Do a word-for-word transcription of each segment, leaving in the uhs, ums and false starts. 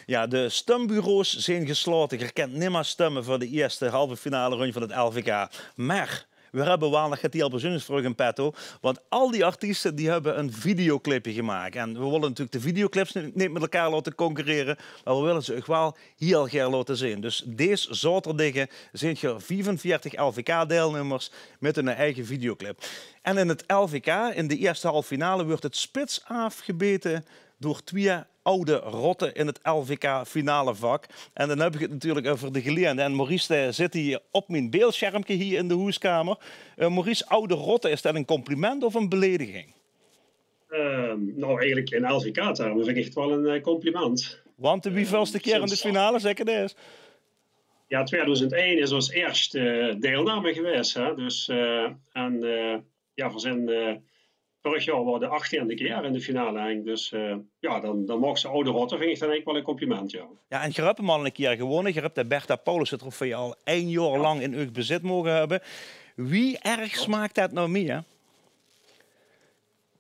Jao, de stumbureaus zeen geslaote. Geer kènt nimmer stumme veur de ierste halve finale rundje van 't L V K. Mer veer höbbe waal nog get hiel bezunjers veur uch in petto. Want al die artieste die höbbe ein videoclipje gemaak. En veer wille natuurlik de videoclips neet, neet mit elkaar laote concurrere, mer veer wille ze uch waal hiel gaer laote zeen. Dus dees zaoterdigge zeet geer viefenveertig L V K-deilnummers mit hun eige videoclip. En in 't L V K, in de ierste halve finale, wuuert 't spits aafgebete door twieë aw rotte in 't L V K-finalevak. En dan höb ich 't natuurlik euver de Geliende. En Maurice, dae zit hie op mien beeldschermke hie in de hoeskamer. Eh, Maurice, aw rotte, is det ein compliment of ein belediging? Ehm, nou, eigenlijk in L V K-termen vind ik het wel een eh, compliment. Want de wieveelste kier in de finale, zèk 't ins? Ja, tweeduizend één is ons eerste eh, deelname geweest. Hè? Dus, eh, en eh, ja, we zijn eh, vorig jaar waren we de achttiende keer in de finale, Henk. Dus eh, ja, dan, dan mogen ze aw rotte, vind ik dan eigenlijk wel een compliment, ja. Ja, en geer höb 'm al ein kier gewónne. Geer höb de Bertha Paulussen-trofee al ein jaor lang in uch bezit moge höbbe. Wie erg smaak det noe mieë?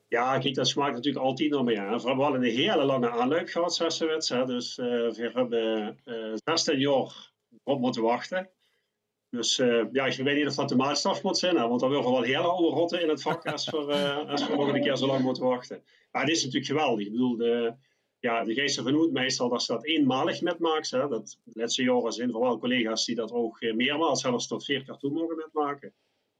Ja, kiek, det smaak natuurlik altied nao mieë, hè. Veer höbbe waal ein hele lange aanloup gehad, zès se wèts, hè. Dus eh veer höbbe eh zestien jaor d'rop mótte wachte. Dus eh ja, ich weit neet of det de maatstaf mót zeen, hè, want dan waere veer waal hiel aw rotte in 't vak es veer eh es veer nog ein kier zo lang mótte wachte. Mer 't is natuurlik geweldig. Ich bedoel, de, ja, de geis d'rvan oet meistal det se det einmalig mitmaaks, hè. Det, de lètste jaore zeen veer waal collega's die det ouch eh meermaals, zelfs tot veer kier toe moge mitmake.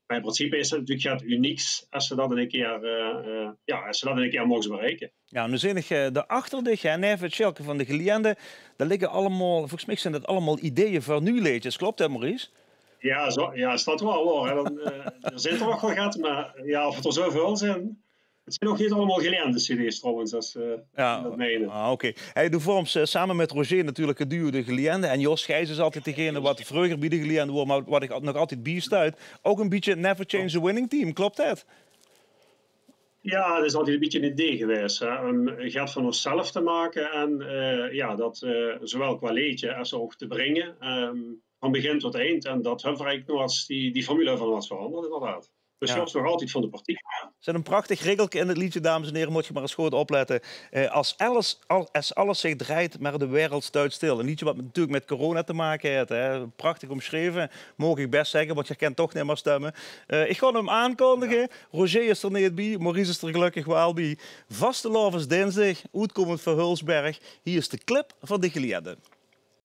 Mer in principe is 't natuurlik get unieks es se det ein kier eh eh ja, es se det ein kier moogs bereike. Ja, noe zeen ich eh dao achter dich, hè, neve 't sjilke van de Geliende, dao ligke allemaol, volges mich zeen det allemaol ideeë veur nuuj leedjes. Klop det, Maurice? Ja, zo, ja, is det waal waor, hè? Dan eh d'r zit d'r nog waal get, mer ja, of 't d'r zoväöl zeen. 't Zeen nog neet allemaol Geliende-cd's trouwens, es eh Ja, det meine. Ah, oké. Hey, doe vorms eh, same mit Roger natuurlik 't duo De Geliende. En Jos Gijs is altied degene waat vreuger bie De Geliende waor, mer waat dich nog altied biestuit. Ouch ein bietje Never Change a Winning Team, klop det? Ja, det is altied ein bietje 't idee gewaes, hè, um get van ós zelf te make en eh ja, det eh zowaal qua leedje es ouch te bringe, ehm, van begin tot eind. En det höbbe veer eigelik noe es die, die formule van waat veranderd, inderdaad. Dus Ja. Sjors nog altied van de partie. Zit ein prachtig riggelke in 't leedje, dames en here, mót geer mer ins good oplètte. Eh, as alles, al, as alles zich draait, mer de wereld stuit stil. Ein leedje waat natuurlik mit corona te make haet, hè. Prachtig ómsjreve, maag ich bès zègke, want geer kènt toch nimmer stumme. Eh, ich gaon 'm aankondige. Roger is d'r neet bie, Maurice is d'r gelökkig waal bie. Vastelaovesdinsdig, oetkómmend veur Hulsberg. Hie is de clip van De Geliende.